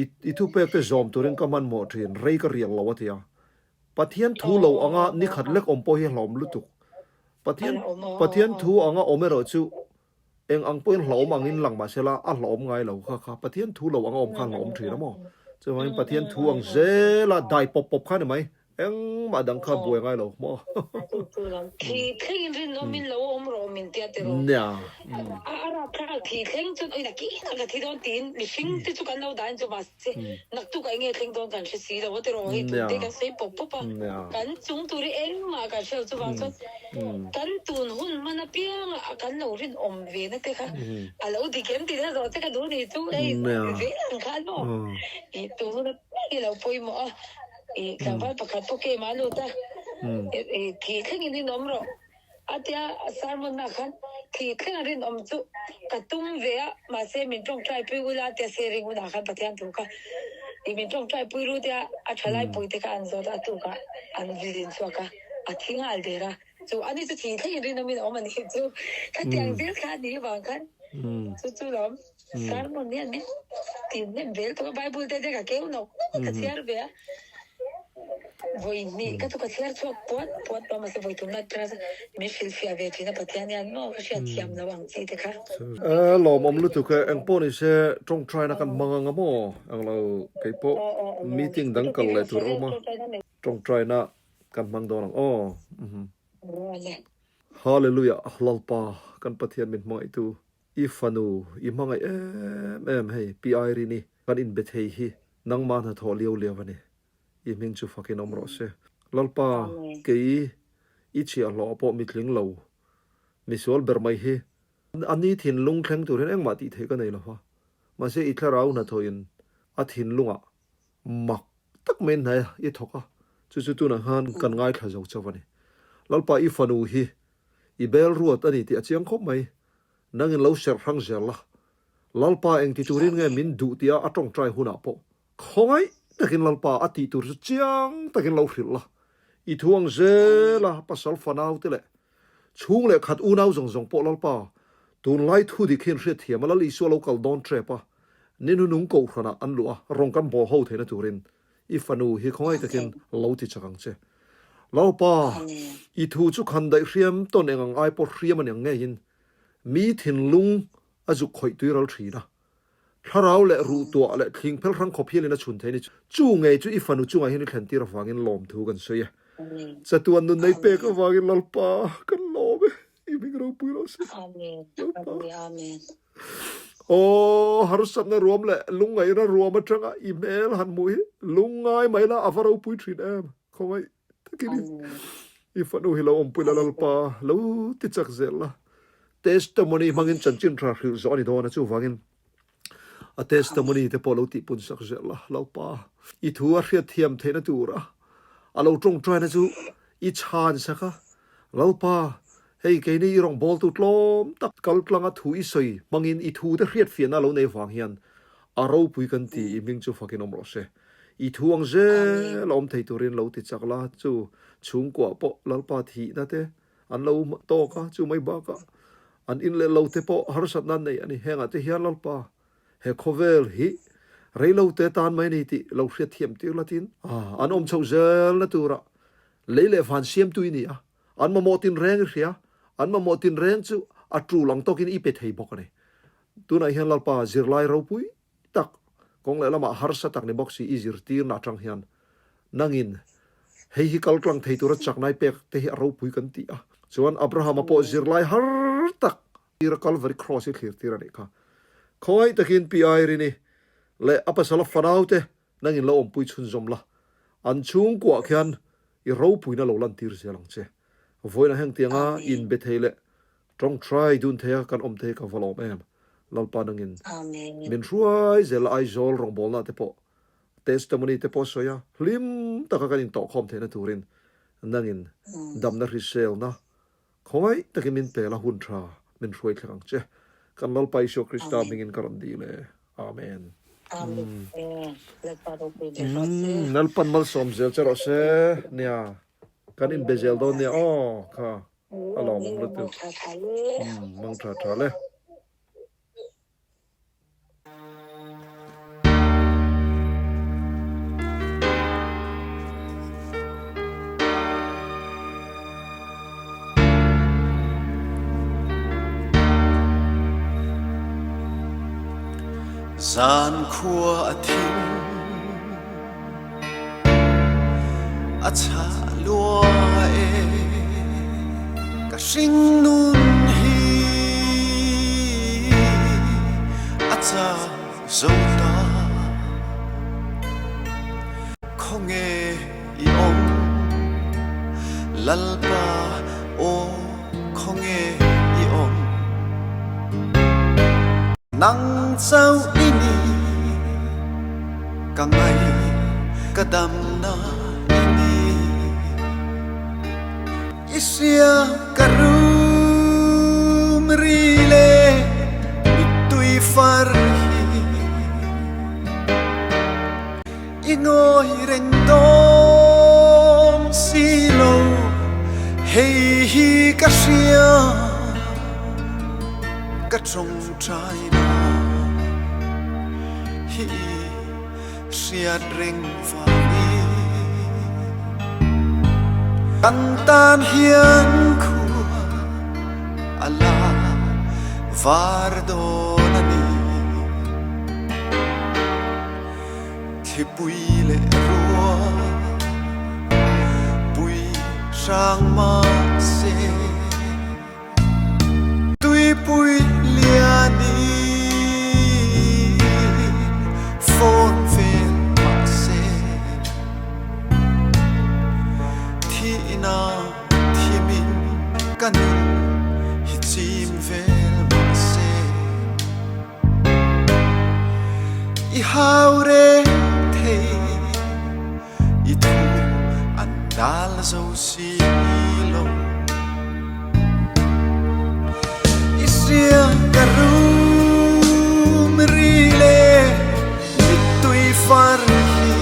i i thupek te zawm turin ka hmanhmawh thin rei ka riak lo a ti a. Pathian thu lo anga ni khat lek awm pawh hi a hlauhawm lutuk. Pathian Pathian thu anga awm erawh chu Eng ang pawhin hlauhawm angin lang mahsela a hlauhawm ngai lo kha kha Pathian thu lo anga awm kha a hlauhawm thin a maw? Chuvangin Pathian thu ang zela dai pawp pawp kha ni mai, engmah dang kha buai ngai lo maw? Thi thlengin rinawmin lo awm rawh min tia tiraw? Nia. A rapthlak thi thleng chuan awi nakin ah ka thi dawn tiin mihring te chu kan lo dahin chu mahse naktuk ah enge thleng dawn kan hre si lo a tiraw? Hei tun te kan sawi pawp pawp a, kan chung tur hi engmah kan hre lo chuvang chuan Kan tun hun hman apianga a kan lo rinawm ve na te kha a lo dik em tih na zawh che ka duh ni chu hei zel ang khan maw ih tun hun apiang hi lo pawimawh a ih tlangval pakhat pawh game ah a lut a ih thih thlengin rinawm rawh a tia sermon ah khan thih thlenga rinawm chu ka tum ve a mahse min tawngtai pui ula tia sharing hunah khan Pathian thu kha ih min tawngtai pui ru tia a thalai pui te kha an zawt a a tukah an zin chhuak a. A thi nghal der a, chu ani chu thi thleng in rinawmin a awm a ni chu khatiang zel kha a nih vang khan chu chu lawm sermon hian min. ti hnem vel tawh a, Bible te te ka keu nawk nawk a, ka chhiar ve a. Vawi hnih ka chu ka chhiar chhuak puat puat pawh mahse vawi tumna class a min hrilhfiah ve thin a Pathian hian maw ka hriat thiam lo ang chi te kha. E lawmawm lutuk e, engpawh ni se tawngtaina kan hmang anga maw englo keipawh meeting dang kal leh tur a awm a, tawngtaina kan hmang dawn ang aw. Hallelujah Lalpa kan Pathian min hmangaihtu I fanu i hmangaih em em hei Pi Irene-i kan inbe thei hi nangmah hnathawh liau liau a ni. I hming chu fakin awm rawh se. Lalpa, kei i chhiahhlawh pawh mitling lo, misual ber mai hi a ni thinlung thleng tur hian engmah tih theih ka nei lo va. Mahse i thlarau hnathawhin a thinlungah mak tak mai hnai i thawk a, chu chu tunah khan kan ngaithla zo chauh a ni. Lalpa, i fanu hi I bel ruat a ni tih a chiang khawp mai. Nangin lo serh hrang zel la. Lalpa eng ti turin nge min duh tia a tawngtai hunah pawh khawngaih takin Lalpa a tih tur chu chiang takin lo hrilh la. I thu ang zel a, pasal fanau te leh chhung leh khat unau zawng zawng pawh Lalpa tunlai thu dik hian hriatthiam a Lal Isua lo kal dawn trep a, ni hnunung kohhranah an luh a, rawng kan bawl ho theihna turin I fanu hi khawngaih takin lo ti chak ang che. Lalpa, i thu chu khan daih hriam tawn eng ang ai pawh hriam a niang ngeiin mi thinlung a zuk khawih tui ral thin a. Thlarau leh ruh tuah leh thling phel hrang khawp hialin a chhun thei ni. Chu ngei chu i fanu chungah hian i thlentir avangin lawmthu kan sawi e. Chatuan nun nei pek avangin Lalpa kan lawm e. I hming ropui rawh se. Lalpa. Aw, harsatna ruam leh lungngaihna ruam atanga i hmel han hmuh hi lungngai mai la a va ropui thin em? Khawngaih takin i fanu hi lo awmpui la Lalpa lo ti chak zel la. Testimony hmangin chanchin tha hrilh zawh a ni dawn a, chuvangin a testimony te pawh lo tihpun sak zel la Lalpa. I thu a hriatthiam theihna tura a lo tawngtaina chu i chhan sak a, Lalpa Hei keini i rawngbawltu tlawm tak kal tlanga thu i sawi hmangin i thute hriatfiahna lo nei vang hian a ropui kan ti i hming chu fakin awm rawh se. I thu ang zel a awm thei turin lo ti chak la, chu chhungkuah pawh Lalpa thihna te an lo tawk a, chu mai bakah an in leh lo te pawh harsatna an nei a ni. Hengah te hian Lalpa he khawvel hi reilo te tan mai a ni tih lo hriatthiam tir la tin an awm chhoh zelna turah lei leh van siamtu i ni a. An mamawh tinreng i hria, an mamawh tinreng chu a tul ang tawkin i pe thei bawk a ni. Tunah hian Lalpa zirlai ropui tak, kawng leh lamah harsa tak ni bawk si i zirtirna atang hian nangin hei hi kal tlang thei tura chaknai pek te hi a ropui kan ti a. Chuan Abrahama pawh zirlai har tak tira Calvary Cross hi thlir tir a nih kha. Khawngaih takin Pi Irene-i leh a pasala fanaute Nangin lo awmpui chhunzawm la, an chhungkuah khian i ropuina lo lantir zel ang che. Vawiinah heng tianga inbe thei leh tawngtai dun theia kan awm thei ka va lawm em. Lalpa nangin min hruai zel a Aizawl rawngbawlna te pawh testimony te pawh sawi a, hlim taka kan intawhkhawm theihna turin nangin damna hriselna Khawngaih takin min pel a hun tha min hruai thleng ang che. Kan Lalpa Isua Krista hmingin ka rawn dil e. Amen. Amen. Lalpa ropui ber rawh se. Lalpan malsawm zel che rawh se. Nia. Kan inbe zel dawn nia aw kha. A lawmawm lutuk. Mang tha tha le. Zan khua a thim a chah lua e ka hringnun hi a chau zo ta khawnge i awm Lalpa aw khawnge i awm nang chauh i ni ka ngai ka damna i ni. I hria ka rum ri le mittui far hi I ngawi reng dawn si lo hei hi ka hria ka tawngtai na. hi hriat reng vangin kan tan hian khua a la var dawn a ni. Thlipui leh ruah pui hrang mahse. Tuipui lianin phone vel mahse thihna thimin ka nun hi chim vel mahse i hau reng thei I thu an dal zo si lo. I hria ka rum ri le mittui far hi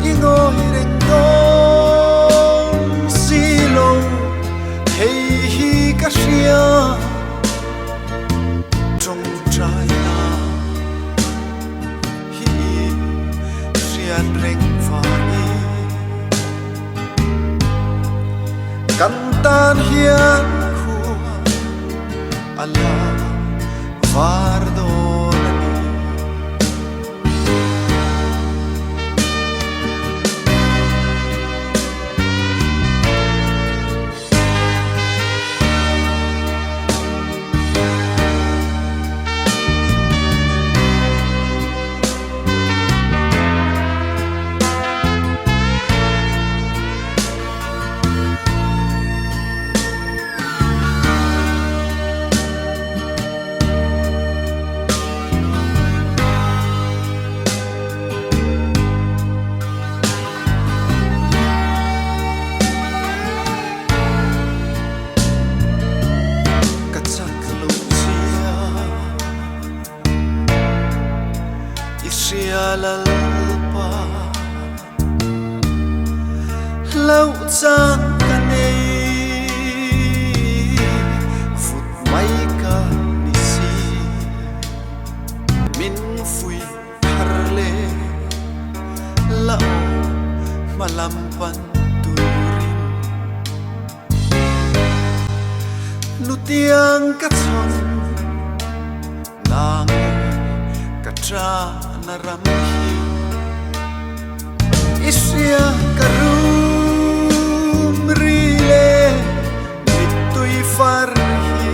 i ngawi reng dawn si lo. Hei hi ka hria tawngtai na. Hi hriat reng vangin kan tan hian khua a la var dawn a ni. Ka chak lo zia i hria lalpa Hlauh chang ka nei vut mai ka ni si Min fuih thar le la aw hmalam pan turin Nutiang ka chhawn nang e ka tana ram hi I hria ka rum ri le mittui far hi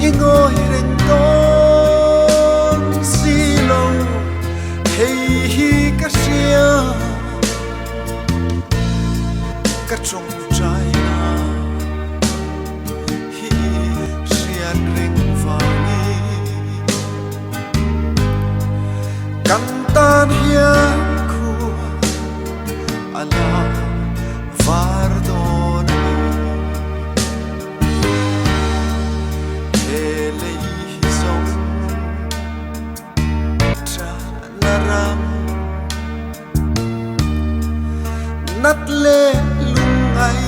I ngawi reng dawn si lo, hei hi ka hria, ka tawngtai na hi hriat reng vangin kan tan hian khua a la var dawn a ni. He lei hi zawng tana ram nat le lungngai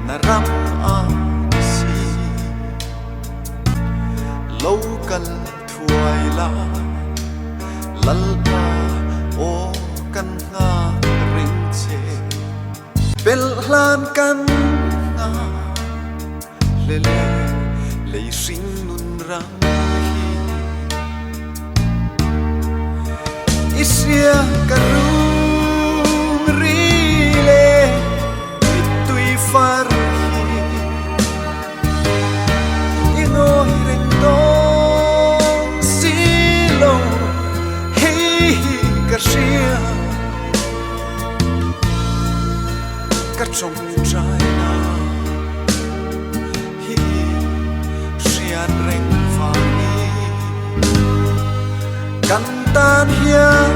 na ram a si. Lo kal thuai la Lalpa aw kan nghak reng che. Pelhlan kan hna le le lei hring nun ram hi. I hria ka rum ri le mittui far hi. I ngawi reng dawn si lo hei hi ka hria. Ka tawngtai na hi hriat reng vangin kan tan hian